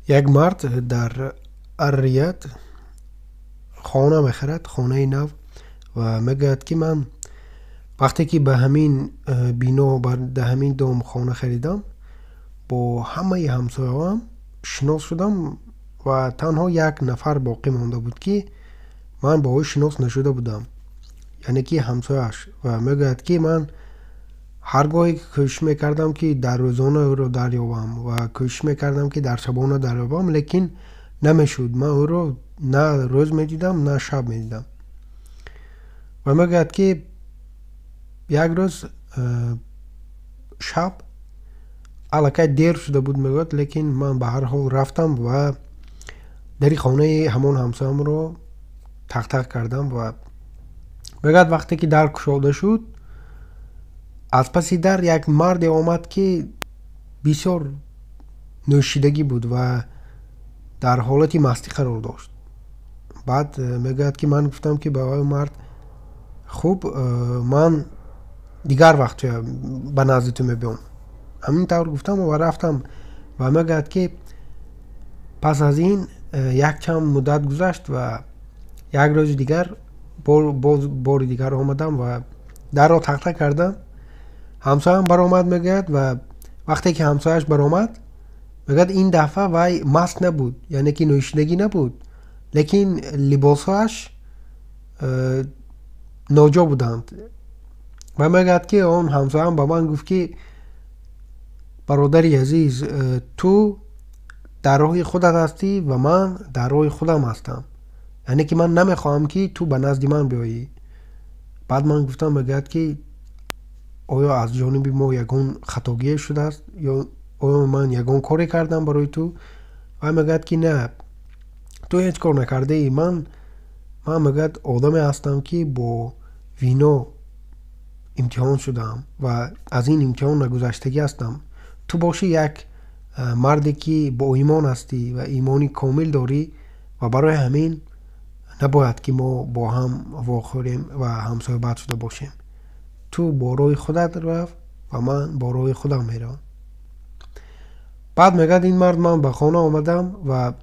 Як мард дар Ар-Рияд хона мехарад, хонаи нав, ва мегӯяд, ки ман вақте ки ба ҳамин бино, ба ҳамин дом хона харидам, бо ҳамаи ҳамсояҳоам шинос шудам ва танҳо як нафар боқӣ монда буд, ки ман бо ӯ шинос нашуда будам, яъне ки ҳамсояаш. Ва мегӯяд, ки ман ҳар гоҳе кӯшиш мекардам, ки дар рӯзона ӯро дарёбам, ва кӯшиш мекардам, ки дар шабона дарёбам, лекин намешуд. Ман ӯро на рӯз медидам, на шаб медидам. Ва мегӯяд, ки як рӯз шаб аллакай дер шуда буд, мегӯяд, лекин ман ба ҳар ҳол рафтам ва дари хонаи ҳамон ҳамсоямро тақ-тақ кардам. Ва мегӯяд, вақте ки дар кушода шуд, аз паси дар як марде омад, ки бисёр нӯшидагӣ буд ва дар ҳолати мастӣ қарор дошт. Баъд мегӯяд, ки ман гуфтам, ки ба вай мард: «Хуб, ман дигар вақт ба назди ту мебиём». Ҳамин тавр гуфтам ва рафтам. Ва мегӯяд, ки пас аз ин якчанд муддат гузашт ва як рӯзи дигар боз бори дигар омадам ва дарро тақ-тақ кардам. Ҳамсоям баромад, мегӯяд. Ва вақте ки ҳамсояш баромад, мегӯяд, ин дафъа вай маст набуд, яъне ки нӯшидагӣ набуд, лекин либосҳояш ноҷо буданд. Ва мегӯяд, ки он ҳамсоям ба ман гуфт, ки бародари азиз, ту дар роҳи худат ҳастӣ ва ман дар роҳи худам ҳастам, яъне ки ман намехоҳам, ки ту ба назди ман биёӣ. Баъд ман гуфтам, мегӯяд, ки оё аз ҷониби мо ягон хатогие шудааст ё оё ман ягон коре кардам барои ту? Вай мегӯяд, ки на, ту ҳеҷ кор накардаӣ. Ман, мегӯяд, одаме ҳастам, ки бо вино имтиҳон шудаам ва аз ин имтиҳон нагузаштагӣ ҳастам. Ту бошӣ як марде, ки бо имон ҳастӣ ва имони комил дорӣ, ва барои ҳамин набояд, ки мо бо ҳам вохӯрем ва ҳамсӯҳбат шуда бошем. Ту бо роҳи худат рафт ва ман бо роҳи худам меравам. Баъд мегӯяд ин мард, ман ба хона омадам ва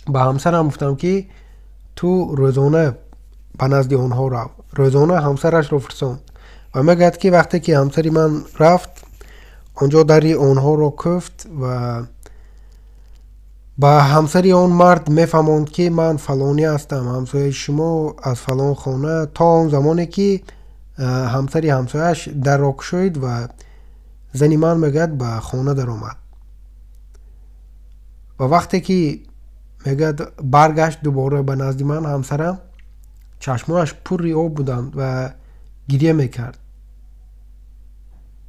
ба ҳамсарам гуфтам, ки ту рӯзона ба назди онҳо рав. Рӯзона ҳамсарашро фирсонд. Ва мегӯяд, ки вақте ки ҳамсари ман рафт онҷо, дари онҳоро кӯфт ва ба ҳамсари он мард мефаҳмонд, ки ман фалонӣ ҳастам, ҳамсояи шумо аз фалон хона, то он замоне ки ҳамсари ҳамсояаш дарро кушоид ва зани ман, мегӯяд, ба хона даромад. Ва вақте ки, мегӯяд, баргашт дубора ба назди ман ҳамсарам, чашмояш пурри об буданд ва гирья мекард.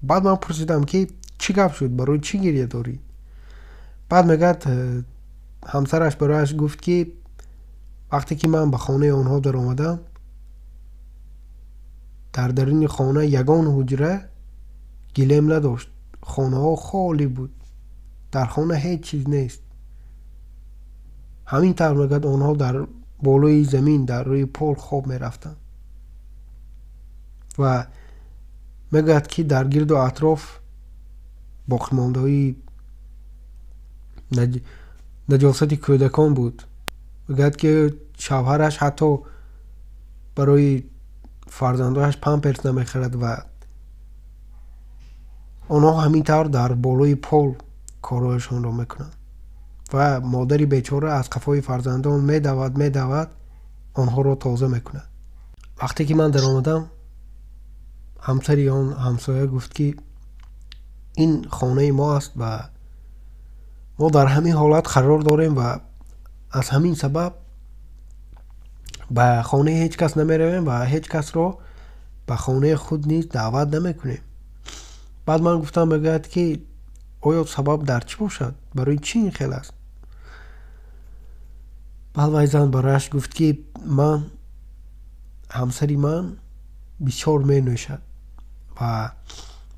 Баъд ман пурсидам, ки чӣ гап шуд, барои чӣ гирья дорӣ? Баъд мегӯяд, ҳамсараш барояш гуфт, ки вақте ки ман ба хонаи онҳо даромадам, дар даруни хона ягон ҳуҷра гилем надошт, хонаҳо холӣ буд, дар хона ҳеҷ чиз нест. Ҳамин тавр, мегӯяд, онҳо дар болои замин, дар рӯи пол хоб мерафтанд. Ва мегӯяд, ки дар гирду атроф боқимондаҳои наҷосати кӯдакон буд. Мегӯяд, ки шавҳараш ҳатто барои фарзандояш памперс намехарад ва онҳо ҳамин тавр дар болои пол корҳояшонро мекунанд. Ва модари бечора аз қафои фарзандон медавад, медавад, онҳоро тоза мекунад. Вақте ки ман даромадам, ҳамсари он ҳамсоя гуфт, ки ин хонаи мо аст ва мо дар ҳамин ҳолат қарор дорем ва аз ҳамин сабаб ба хонаи ҳеҷ кас намеравем ва ҳеҷ касро ба хонаи худ низ даъват намекунем. Баъд ман гуфтам, мегӯяд, ки оё сабаб дар чӣ бошад, барои чӣ ин хел аст? Баъд вай зан барояш гуфт, ки ман ҳамсари ман бисёр менӯшад ва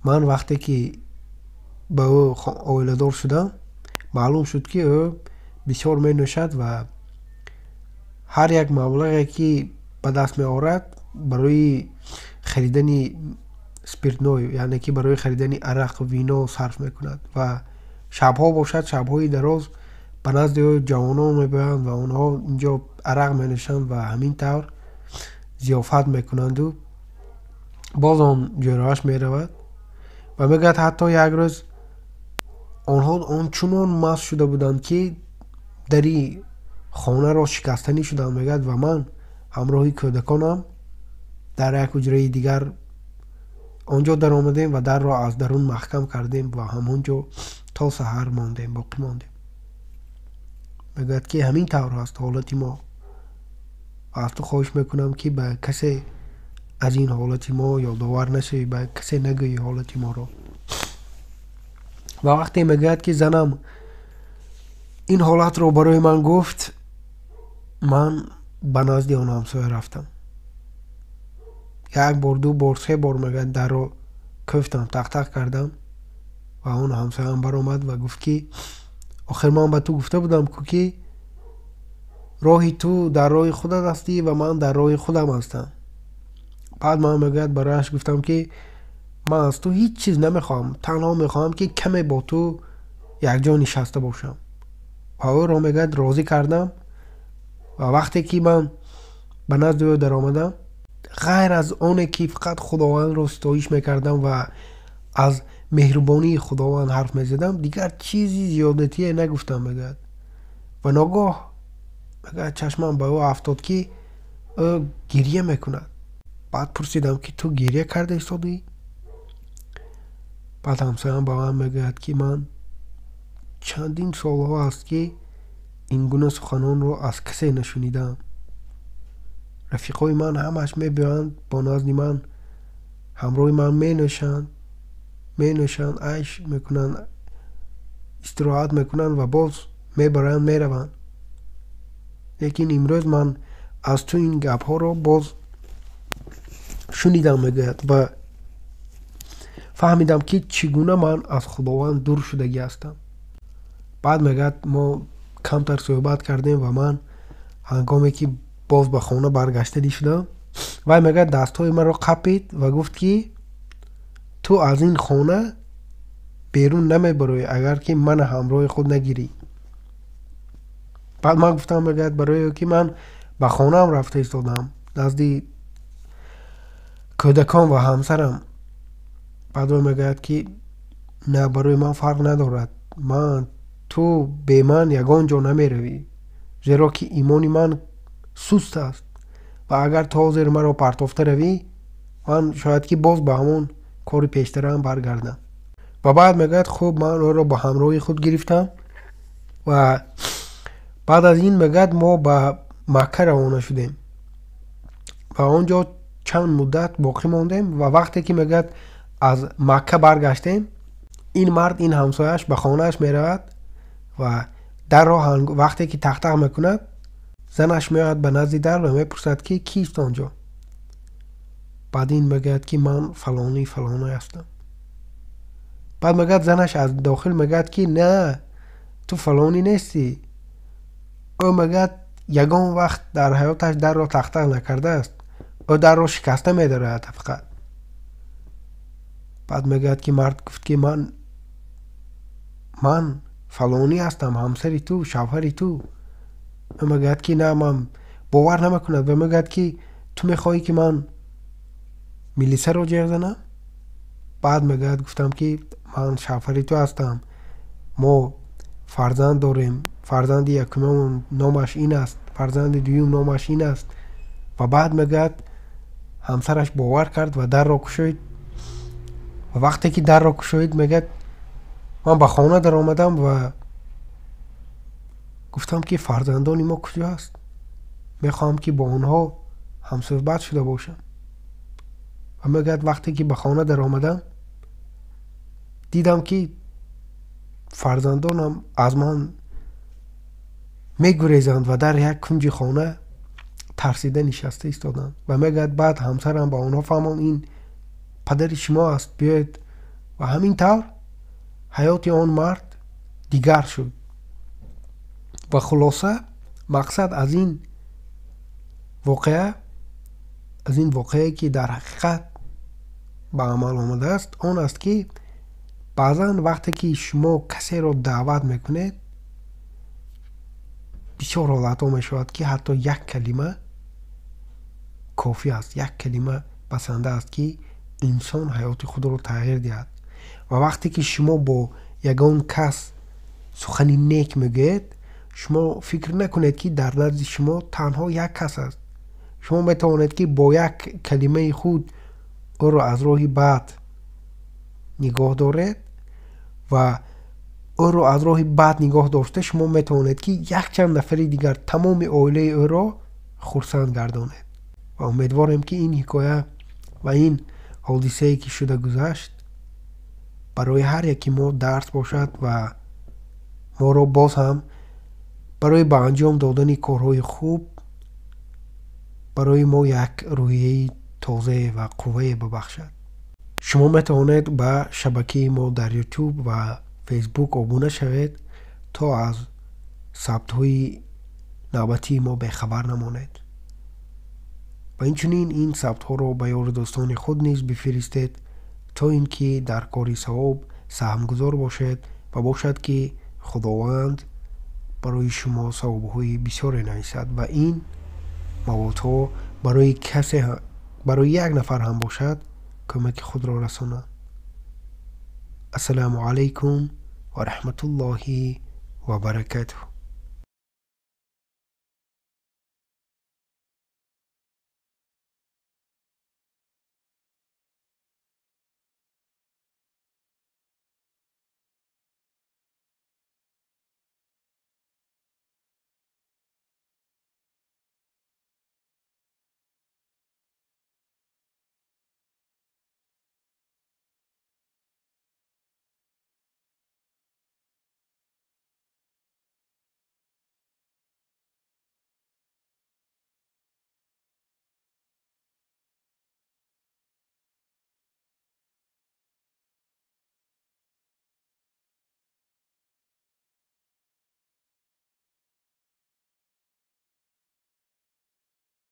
ман вақте ки ба ӯ оиладор шудам, маълум шуд, ки ӯ бисёр менӯшад ва ҳар як маблағе, ки ба даст меорад, барои харидани спиртной, яъне ки барои харидани арақ, вино сарф мекунад ва шабҳо бошад, шабҳои дароз. Ба назди ӯ ҷавонон мебиёянд ва онҳо инҷо арақ менӯшанд ва ҳамин тавр зиёфат мекунанду боз он ҷӯрааш меравад ва мегӯяд, ҳатто як рӯз онҳо ончунон маст шуда буданд, ки дари хонаро шикастанӣ шуданд, мегӯяд, ва ман ҳамроҳи кӯдаконам дар як ҳуҷраи дигар онҷо даромадем ва дарро аз дарун маҳкам кардем ва ҳамон ҷо то саҳар мондем, боқӣ мондем. Мегӯяд, ки ҳамин тавр аст ҳолати мо ва аз ту хоҳиш мекунам, ки ба касе аз ин ҳолати мо ёдовар нашавӣ, ба касе нагӯӣ ҳолати моро. Ва вақте мегӯяд, ки занам ин ҳолатро барои ман гуфт, ман ба назди он ҳамсоя рафтам. Як бор, ду бор, се бор, мегӯяд, дарро кӯфтам, тақ-тақ кардам ва он ҳамсояам баромад ва гуфт, ки охир ман ба ту гуфта будам ку, ки роҳи ту дар роҳи худат ҳастӣ ва ман дар роҳи худам ҳастам. Баъд ман, мегӯяд, барояш гуфтам, ки ман аз ту ҳеҷ чиз намехоҳам, танҳо мехоҳам, ки каме бо ту якҷо нишаста бошам. Ва ӯро, мегӯяд, розӣ кардам ва вақте ки ман ба назди ӯ даромадам, ғайр аз оне ки фақат Худовандро ситоиш мекардам ва аз меҳрубонии Худованд ҳарф мезадам, дигар чизи зиёдатие нагуфтам, мегӯяд. Ва ногоҳ, мегӯяд, чашмам ба ӯ афтод, ки ӯ гирья мекунад. Баъд пурсидам, ки ту гирья карда истодӣ? Баъд ҳамсоям ба ман мегӯяд, ки ман чандин солҳо аст, ки ин гуна суханонро аз касе нашунидаам. Рафиқои ман ҳамаш мебиёянд бо назди ман, ҳамроҳи ман менӯшанд, айш мекунанд, истироҳат мекунанд ва боз мебаранд, мераванд. Лекин имрӯз ман аз ту ин гапҳоро боз шунидам, мегӯяд, ва фаҳмидам, ки чӣ гуна ман аз Худованд дур шудагӣ ҳастам. Баъд, мегӯяд, мо камтар суҳбат кардем ва ман ҳангоме ки боз ба хона баргаштанӣ шудам, вай, мегӯяд, дастҳои маро қапид ва гуфт, ки ту аз ин хона берун намебароӣ, агар ки мана ҳамроҳи худ нагирӣ. Баъд ман гуфтам, мегӯяд, барои ки ман ба хонаам рафта истодам, назди кӯдакон ва ҳамсарам. Баъд вай мегӯяд, ки на, барои ман фарқ надорад, ман ту бе ман ягон ҷо намеравӣ, зеро ки имони ман суст аст ва агар то ҳозир маро партофта равӣ, ман шояд ки боз ба ҳамон кори пештараам баргардам. Ва баъд, мегӯяд, хуб, ман ӯро ба ҳамроҳи худ гирифтам ва баъд аз ин, мегӯяд, мо ба Макка равона шудем ва он ҷо чанд муддат боқӣ мондем. Ва вақте ки, мегӯяд, аз Макка баргаштем, ин мард, ин ҳамсояаш, ба хонааш меравад ва дарро вақте ки тақ-тақ мекунад, занаш меояд ба назди дар ва мепурсад, ки кист он ҷо. Баъд ин мегӯяд, ки ман фалонӣ фалонӣ ҳастам. Баъд, мегӯяд, занаш аз дохил мегӯяд, ки на, ту фалонӣ нестӣ. Ӯ, мегӯяд, ягон вақт дар ҳаёташ дарро тақ-тақ накардааст, ӯ дарро шикаста медарояд фақат. Баъд мегӯяд, ки мард гуфт, ки ман фалонӣ ҳастам, ҳамсари ту, шавҳари ту. Ӯ мегӯяд, ки на, ман бовар намекунад ва мегӯяд, ки ту мехоҳӣ, ки ман милисаро ҷеғ занам? Баъд, мегӯяд, гуфтам, ки ман шавҳари ту ҳастам, мо фарзанд дорем, фарзанди якумамон номаш ин аст, фарзанди дуюм номаш ин аст. Ва баъд, мегӯяд, ҳамсараш бовар кард ва дарро кушоид. Ва вақте ки дарро кушоид, мегӯяд, ман ба хона даромадам ва гуфтам, ки фарзандони мо куҷо аст? Мехоҳам, ки бо онҳо ҳамсӯҳбат шуда бошам. Ва мегӯяд, вақте ки ба хона даромадам, дидам, ки фарзандонам аз ман мегурезанд ва дар як кунҷи хона тарсида нишаста истоданд. Ва мегӯяд, баъд ҳамсарам ба онҳо фаҳмонд, ин падари шумо аст, биёед. Ва ҳамин тавр ҳаёти он мард дигар шуд. Ва хулоса, мақсад аз ин воқеа, аз ин воқеае, ки дар ҳақиқат ба амал омадааст, он аст, ки баъзан вақте ки шумо касеро даъват мекунед. Бисёр ҳолатҳо мешавад, ки ҳатто як калима кофӣ аст, як калима басанда аст, ки инсон ҳаёти худро тағйир диҳад. Ва вақте ки шумо бо ягон кас сухани нек мегӯед, шумо фикр накунед, ки дар назди шумо танҳо як кас аст. Шумо метавонед, ки бо як калимаи худ ӯро аз роҳи бад нигоҳ доред ва ӯро аз роҳи бад нигоҳ дошта, шумо метавонед, ки якчанд нафари дигар, тамоми оилаи ӯро хурсанд гардонед. Ва умедворем, ки ин ҳикоя ва ин ҳодисае, ки шуда гузашт, барои ҳар яки мо дарс бошад ва моро боз ҳам барои ба анҷом додани корҳои хуб барои мо як рӯҳияи тозае ва қуввае бибахшад. Шумо метавонед ба шабакаи мо дар Ютуб ва Фейсбук обуна шавед, то аз сабтҳои навбатии мо бехабар намонед. Ва инчунин ин сабтҳоро ба ёру дӯстони худ низ бифиристед, то ин ки дар кори савоб саҳмгузор бошед ва бошад, ки Худованд барои шумо савобҳои бисёре нависад ва ин маводҳо барои касе, барои як нафар ҳам бошад, кӯмаки худро расонанд. Ассалому алайкум ва раҳматуллоҳи ва баракатуҳ.